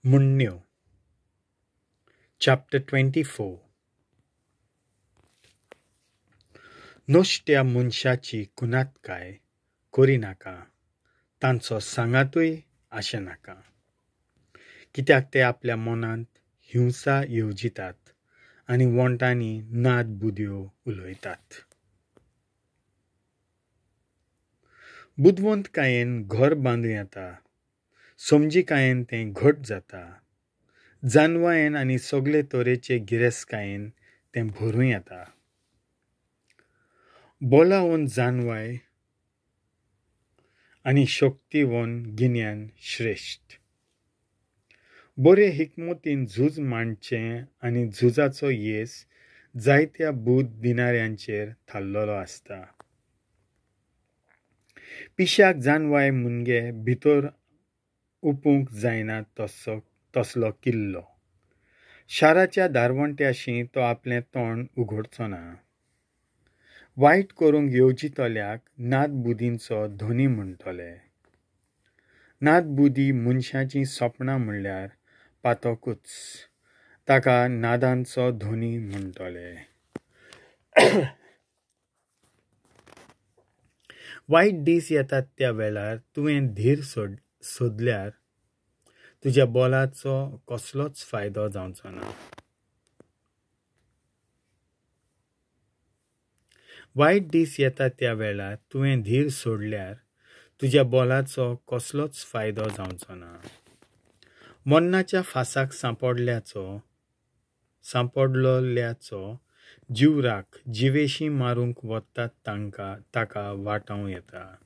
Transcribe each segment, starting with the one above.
म्हणण्यो. Chapter 24. नश्ट्या मनशाची कुनातकाय करिनाका, तांचो सांगातूय आशें नाका, कित्याक ते आपल्या मनांत हिंसा येवजितात आनी वोंटांनी नाद बुद्यो उलयतात. बुदवंतकायेन घर बांदूं येता, समजिकायेन तें घट जाता, जानवायेन आनी सगळे तरेचे गिरेस्तकायेन तें भरूं येता. बोलावन जानवाय आनी शक्तीवन गिन्यान श्रेश्ठ. बरे हिकमतीन झूज मांडचें आनी झुजाचो येस जायत्या बूद दिनाऱ्यांचेर थारलेलो आसता. पिशाक जानवाय मुनगे भितर उपूंक जायना तसलो किल्लो. शाराच्या दारवंट्याशी तो आपलें तोंड उगडचो ना. वायट करूंक येवजितल्याक नादबुदींचो धनी म्हणटले. नादबुदी मनशाचीं सपनां म्हणल्यार पातकूच, ताका नादांचो धनी म्हणटले. वायट दीस येतात त्या वेळार तुवें धीर सोदल्यार तुज्या बोलाचो कसलोच फायदो जावचो ना. वायट दीस येता त्या वेळार तुवें धीर सोडल्यार तुज्या बोलाचो कसलोच फायदो जावचो ना. मरणाच्या फासाक सांपडलोल्याचो जीव राख जिवेशी मारूंक वतात तांकां ताका वाटावं येता.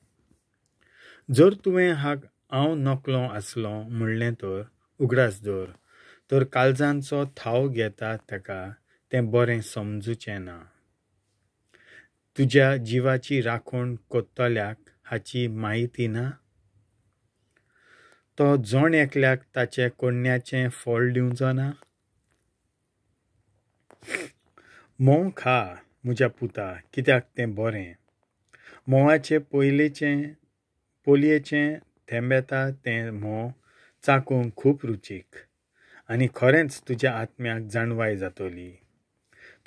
जर तुवें हांव नकलो आसलो म्हणलें तर उगडास दवर, तर काळजांचो थाव घेता ताका तें बरें समजुचें ना. तुज्या जिवाची राखण करतल्याक हाची म्हायती ना. तो जण एकल्याक ताचें कोण्याचें फळ दिवचो ना. म्होंव खा म्हज्या पुता, कित्याक तें बरें. म्होंवाचे पोलयेचें थेंबेता तें म्होंव चाकूंक खूब रुचीक आनी खरेंच तुज्या आत्म्याक जाणवाय जातली.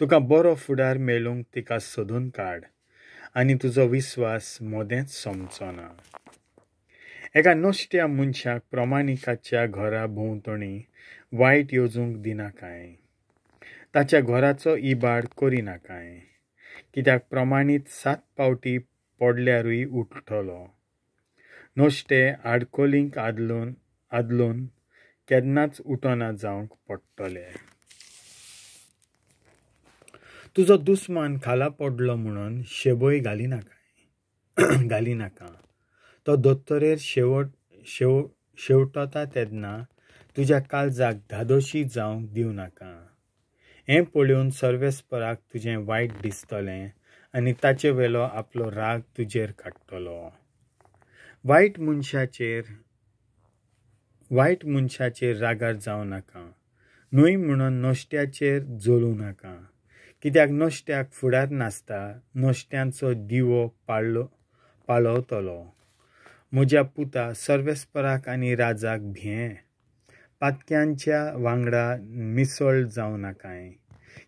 तुका बरो फुडार मेळूंक तिका सोदून काड आनी तुजो विस्वास मदेंच सोंपचो ना. एका नश्ट्या मनशाक प्रमाणिकाच्या घरा भोंवतणी वायट येवजूंक दिनाकाय, ताच्या घराचो इबाड करिनाकाय, कित्याक प्रमाणीत 7 फावटी पडल्यारूय उठ्ठलो. नश्टे आडखळींक आदलून केन्नाच उठना जावंक पडटले. तुजो दुस्मान खाला पडलो म्हणून शेबोय घालिनाका. तो दोतोरेर शेवटता तेन्ना तुज्या काळजाक धादोशी जावंक दिवं नाका. हें पळोवन सर्वेस्पराक तुजें वायट दिसतलें आनी ताचे वेलो आपलो राग तुजेर काडटलो. वायट मनशाचेर रागार जावं नाका, न्हय म्हणून नश्ट्याचेर जळूं नाका, कित्याक नश्ट्याक फुडार नासता, नश्ट्यांचो दिवो पाळवतलो. म्हज्या पुता, सर्वेस्पराक आनी राजाक भिये, पातक्यांच्या वांगडा मिसळ जावं नाकाय,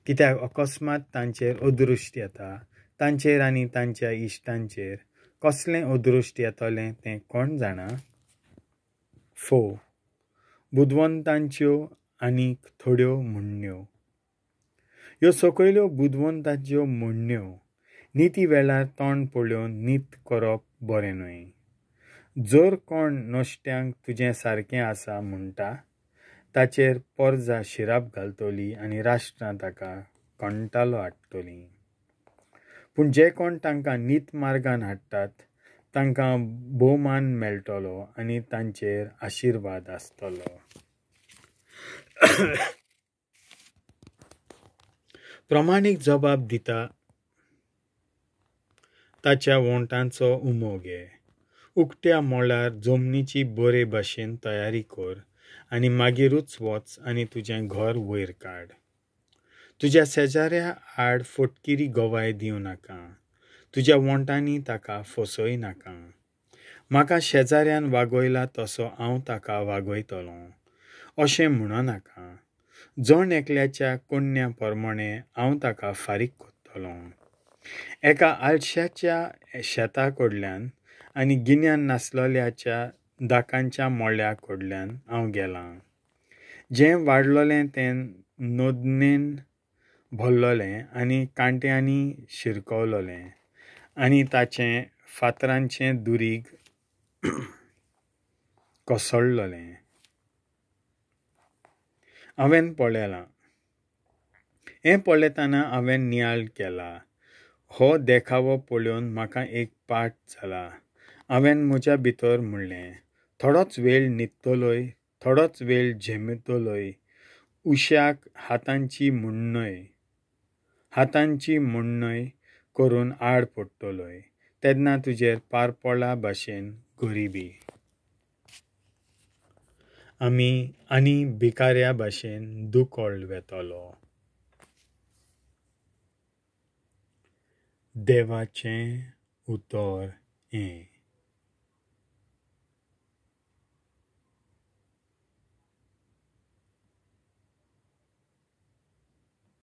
कित्याक अकस्मात तांचेर अदृश्ट येता. तांचेर आनी तांच्या इश्टांचेर कसलें अदृश्ट येतलें तें कोण जाणा. 4. बुदवंतांच्यो आनीक थोड्यो म्हणण्यो. ह्यो सकयल्यो बुदवंतांच्यो म्हणण्यो. निती वेळार तोंड पळोवन नीत करप बरें न्हय. जर कोण नश्ट्यांक तुजें सारकें आसा म्हणटा, ताचेर पोरजा शिराप घालतली आनी राष्ट्रां ताका कंटालो हाडटलीं. पूण जे कोण तांकां नीत मार्गान हाडटात तांकां भोवमान मेळटलो आनी तांचेर आशिर्वाद आसतलो. प्रमाणीक जबाब दिता ताच्या वोंटांचो उमो घे. उकत्या मळार जमनीची बरे भाशेन तयारी कर आनी मागीरूच वच आनी तुजें घर वयर काड. तुज्या शेजाऱ्या आड फटकिरी गवाय दिवं नाका, तुज्या वोंटांनी ताका फसय नाका. म्हाका शेजाऱ्यान वागयला तसो हांव ताका वागयतलों अशें म्हणो नाका. जण एकल्याच्या कोण्या प्रमाणें हांव ताका फारीक करतलों. एका आळश्याच्या शेता कडल्यान आनी गिन्यान नासलेल्याच्या दाकांच्या मोळ्या कडल्यान हांव गेलां. जें वाडलोलें तें नोदनेन भरलोलें आनी कांट्यांनी शिरकवलोलें आनी ताचें फातरांचें दुरीग कोसळलोलें. हांवें पळयलां. हें पळयतना हांवें नियाळ केला. हो देखावो पळोवन म्हाका एक पाठ जाला. हांवें म्हज्या भितर म्हणलें, थोडोच वेळ न्हिदतलोय, थोडोच वेळ झेमतलोय, उश्याक हातांची म्हणणय करून आड पडटलोय. तेन्ना तुजेर पारपोळा भाशेन गरिबी आमी आनी भिकाऱ्या भाशेन दुकळ वेतलो. देवाचें उतर हें.